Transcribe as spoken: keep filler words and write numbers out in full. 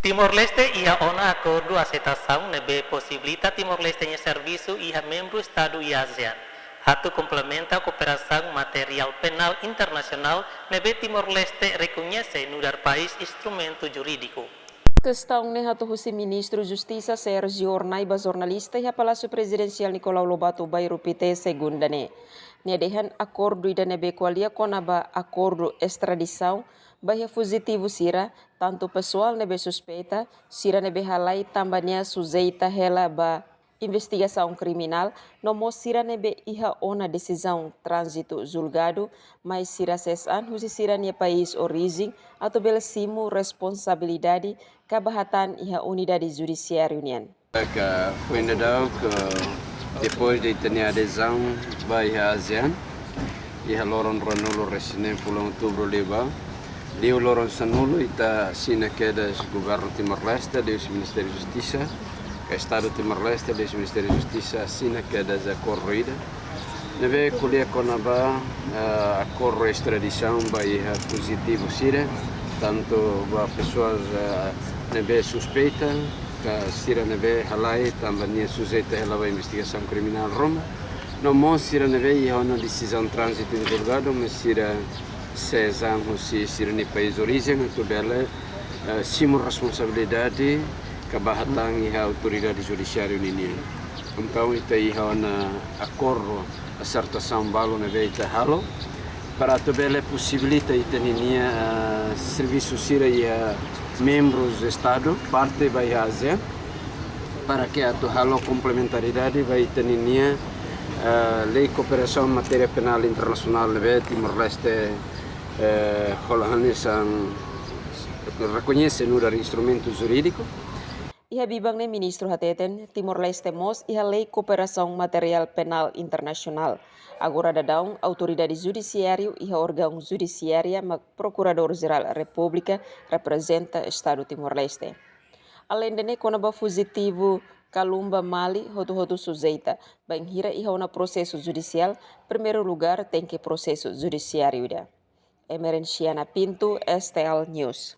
Timor-Leste iha ona akordu aseitasaun ne'ebé posibilita Timor-Leste nia servisu iha membru Estadu iha ASEAN, atu komplementa kooperasaun materiál penál internasionál ne'ebé Timor-Leste rekoñese nu'udar país instrumentu jurídiku. Kestaun ne'e hato'o husi Ministru Justisa Sérgio Hornai ba jornalista iha Palásiu Prezidensiál Nicolau Lobato Bairru Pité, segunda ne'e. Nia dehan akordu ida ne'ebé ko'alia kona-ba akordu estradisaun ba iha fujitivu sira, tantu pesoál ne'ebé suspeita, sira ne'ebé halai tanba nia sujeita hela ba investigasaun kriminál, no mós sira ne'ebé iha ona desizaun tránzitu julgadu, mai sira sees an husi sira-nia país orijen, atu bele simu responsabilidade ka ba hatán iha unidade judisiáriu nian. Ka foin daudauk, depois de ita-nia adezaun ba iha ASEAN, iha loron ruanulu-resin-neen fulan Outubru liubá, liu loron sanulu ita asina kedas Governu Timor-Leste, liuhusi Ministériu Justisa, ka Estadu Timor-Leste, liuhusi Ministériu Justisa, asina kedas akordu ida ne'ebé ko'alia kona-ba, eh, akordu estradisaun ba iha fujitivu sira, tantu ba pesoál, eh, ne'ebé suspeita, ka sira ne'ebé halai tanba nia sujeita hela ba investigasaun kriminál ruma, no mós sira ne'ebé iha ona desizaun tránzitu em julgado, mas sira sees an husi sira-nia país orijen, atu bele, eh, simu responsabilidade ka ba hatán iha autoridade judisiáriu ninian. Entaun, ita iha ona akordu asertasaun balu ne'ebé ita halo, para atu bele posibilita ita ninia, eh, servisu sira iha membrus Estadu, parte ba iha ASEAN, para ke atu halo komplementaridade ba ita ninia, eh, lei kooperasaun matéria penál internasionál ne'ebé Timor-Leste, eh, hola hanesan rekoñese nu'udar instrumentu jurídiku. Iha biban ne'e Ministru hateten, Timor-Leste mós iha lei kooperasaun materiál penál internasionál. Agora daudaun, autoridade judisiáriu iha órgaun judisiária mak Prokuradór-Jerál Repúblika reprezenta Estadu Timor-Leste. Aleinde ne'e, kona-ba fujitivu Kalumba Mali, hotu-hotu sujeita, bainhira iha ona prosesu judisiál, primeiru lugar tenke prosesu judisiáriu ida. Emerenciana Pinto, S T L News.